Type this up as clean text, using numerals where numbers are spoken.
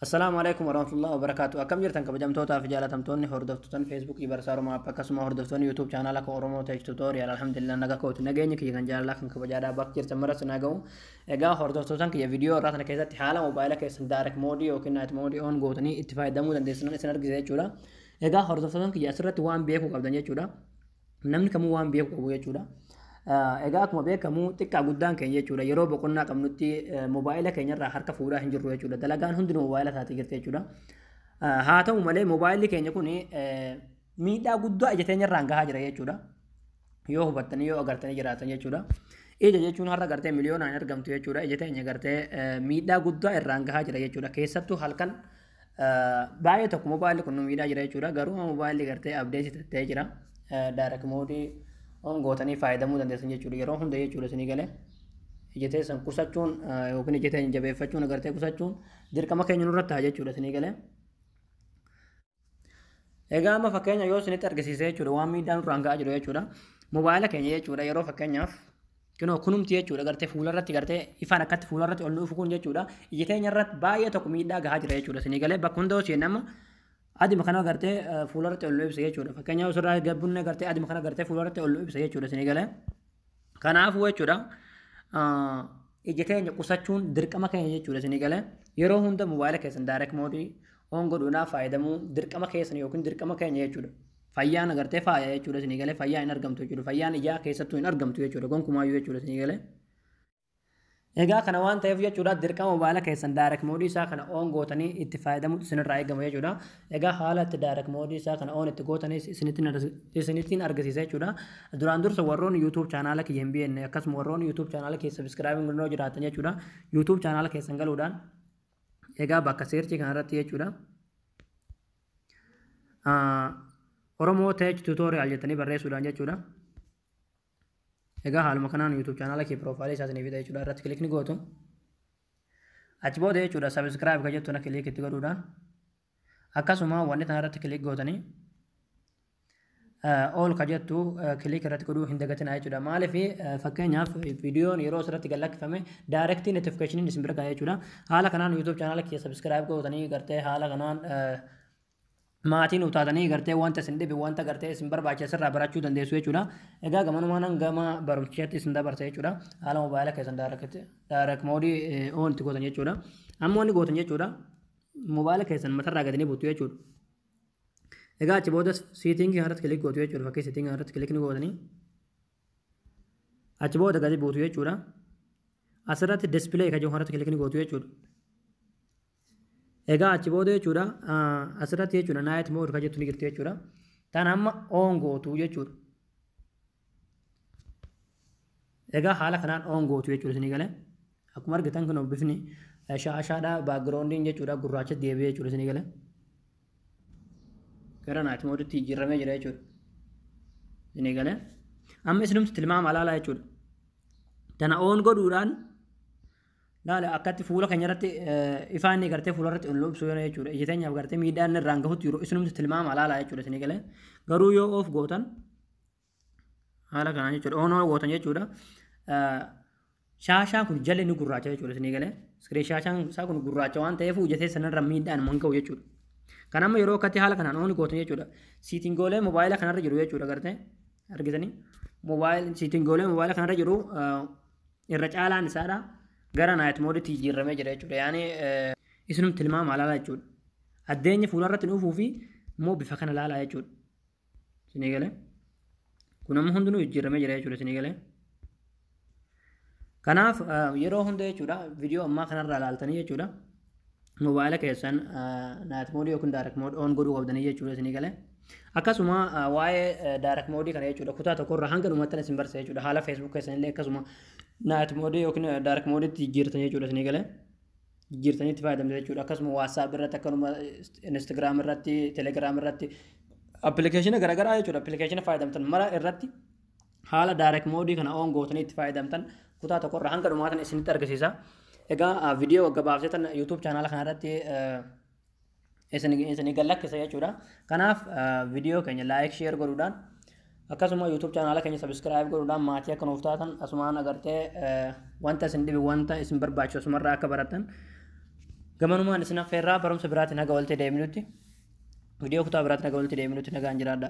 Assalaamu alaikum warahmatullahi wabarakatuh. Akkam jirtan kabajamtootaa fi jaalatamtoonni hordoftoota Feesbuukii Barsaa Oromoo App, akkasuma hordoftoonni YouTube chaanaala kan Oromoo Tech Tutorial. Alhamdulillah, naga kooti. Nageenya kiyya kan jaalalaa kan kabajaadhaa bakka jirtan maras na ga'u. Egaa hordoftoota kiyya, viidiyoo irraa kana keessatti haala moobaayila keessan dark mode yookiin night mode on gootanii itti fayyadamuu dandeessan isin argisiisa jechuudha. Egaa hordoftoota kiyya, asirratti waan beekuu qabdan jechuudha. Namni kamuu waan beekuu qabu jechuudha. Egaa akkuma beekamu xiqqaa guddaan keenya jechuudha, yeroo boqonnaa qabnutti moobaayila keenyarraa harka fuudhaa hin jirru jechuudha. Dalagaan hundinuu moobaayila taatee jirti jechuudha. Haa ta'u malee, moobaayilli keenya kun miidhaa guddaa ija teenyarraan gahaa jira jechuudha. Yoo hubattanii, yoo agartanii jiraatan jechuudha. Ija jechuun har'a gartee miliyoonaan argamtu jechuudha. Ija teenya gartee miidhaa guddaa irraan gahaa jira jechuudha. Keessattuu halkan baay'ee tokko moobaayilli kun nu miidhaa jira jechuudha. Garuu moobaayilli gartee update ta'ee jira. Dark mode on gootanii fayyadamuu dandeessan jechuudha. Yeroo hunda jechuudha, isinii galee. Ija teessan qusachuun yookiin ija teenya jabeeffachuun, agartee qusachuun dirqama keenya nurratti haa jechuudha, isinii galee. Egaa amma fakkeenya yoo isinitti argisiise jechuudha, waan miidhaa nurraan gahaa jiru jechuudha. Moobaayila keenya jechuudha, yeroo fakkeenyaaf kunoo kunumti jechuudha, gartee fuularratti gartee ifaan akkatti fuularratti ol dhufu kun jechuudha. Ija teenya irratti baay'ee tokko miidhaa gahaa jira jechuudha. Isinii galee, bakka hunda hojii nama adima kana gartee fuularratti ol ibsa jechuudha. Fakkeenyaaf osoo gabbunne gartee adima kana gartee fuularratti ol ibsa jechuudha, isinii galee. Kanaafuu jechuudha, ija teenya qusachuun dirqama keenya jechuudha, isinii galee. Yeroo hunda moobaayila keessan dark mode on godhuudhaaf fayyadamuu dirqama keessan yookiin dirqama keenya jechuudha. Fayyaan agartee faaya jechuudha, isinii galee. Fayyaa hin argamtu jechuudha. Fayyaan ijaa keessattuu hin argamtu jechuudha. Gonkumaayyuu jechuudha, isinii galee. Egaa kana waan ta'eef jechuudha, dirqama moobaayila keessan dark mode isaa kana on gootanii itti fayyadamuutu isinirraa eegama jechuudha. Egaa haala itti dark mode isaa kana on itti gootanis isinittiin argisiisa jechuudha. Duraan dursa warroonni YouTube chaanaala kiyya hin beekne, akkasuma warroonni YouTube chaanaala keessa subscribe godhanii jiraatan jechuudha. YouTube chaanaala keessan galuudhaan, egaa bakka search kanarratti jechuudha, Oromoo Tech Tutorial jettanii barreessuudhaan jechuudha. Egaa haaluma kanaan YouTube chaanaala kee profile isaa isinii fida jechuudha. Irratti click ni gootu. Achi booda jechuudha, subscribe kan jettu na click itti godhuudhaan, akkasuma wanni tana irratti click gootanii all ka jettu click irratti godhuu hin dagatinaa jechuudha. Maaliif, fakkeenyaaf viidiyoon yeroo asirratti gad lakkifame direct notification isin bira gaha jechuudha. Haala kanaan YouTube chaanaala kee subscribe gootanii gartee haala kanaan maatii nuuf taatanii gartee wanta isin dhibe, wanta gartee isin barbaachisu irraa barachuu dandeessu jechuudha. Egaa gamanumaan gama barumsichaatti isin dabarsa jechuudha. Haala moobaayila keessan dark mode on itti gootan jechuudha. Amma wanni gootan jechuudha, moobaayila keessan matarraa gadi ni buttu jechuudha. Egaa achi booda setting irratti click gootu jechuudha. Fakkii setting irratti click ni gootanii achi booda gadi buutu jechuudha. Asirratti display kan jedhu irratti click ni gootu jechuudha. Egaa achi booda jechuudha, asirratti jechuudha, night mode kan jettu ni jirti jechuudha. Tan amma on gootu jechuudha. Egaa haala kanaan on gootu jechuudha, isinii galee. Akkuma argitan kun bifni shaashaadha, backgroundiin jechuudha gurraacha deebi'ee jechuudha, isinii galee. Gara night modeitti jijjiiramee jira jechuudha. Isinii galee. Amma isinumti tilmaama alaalaa jechuudha. Tana on godhuudhaan laala, akkatti fuula keenya irratti ifaan inni gartee fuula irratti ol ibsu jechuudha. Ija teenyaaf gartee miidhaan irraan gahutti yeroo isinumti tilmaama alaalaa jechuudha, isinii galee. Garuu yoo off gootan haala kanaan jechuudha. On gootan jechuudha. Shaashaan kun jalli ni gurraacha jechuudha, isinii galee. Screen shaashaan isaa kun gurraacha waan ta'eef ija teessan irra miidhaan man gahu jechuudha. Kan amma yeroo akkatti haala kanaan on gootan jechuudha. Settingoolee moobaayila kanarra jiru jechuudha, gartee argitanii. Moobaayil settingoolee moobaayila kanarra jiru irra caalaan isaadha gara night modeitti jijjiiramee jira jechuudha. Yaani isinum tilmaama alaalaa jechuudha. Addeenyi fuularratti dhufuu fi immoo bifa kana laalaa jechuudha. Isinii galee. Kun amma hundinuu jijjiiramee jira jechuudha, isinii galee. Kanaaf yeroo hunda jechuudha, viidiyoo ammaa kanarraa ilaaltanii jechuudha, moobaayila keessan night mode yookiin dark mode on godhuu qabdanii jechuudha, isinii galee. Akkasuma waa'ee dark mode kana jechuudha, kutaa tokkorraa hanga dhumaatti isin barsiisa jechuudha. Haala Facebook keessanillee akkasuma night mode yookiin dark modeitti jijjiirtan jechuudha, isinii galee. Jijjiirtanii itti fayyadamte jechuudha. Akkasuma WhatsApp irratti, akkanuma Instagram irratti, Telegram irratti, appilikeeshina garaagaraa jechuudha. Appilikeeshina fayyadamtan mara irratti haala dark mode kana on gootanii itti fayyadamtan kutaa tokkorraa hanga dhumaatan isinitti argisiisa. Egaa viidiyoo gabaabsetan YouTube chaanaala kanarratti isinii gallakkisa jechuudha. Kanaaf viidiyoo keenya like, share godhuudhaan, akkasuma YouTube chaanaala keenya subscribe godhuudhaan maatii akka nuuf taatan, asumaan agartee wanta isin dhibe, wanta isin barbaachisu asumarraa akka baratan Gamanumaan isin affeerraa, barumsa biraatiin haga walitti deebinutti, viidiyoo kutaa biraatiin haga walitti deebinutti nagaan jiraadha.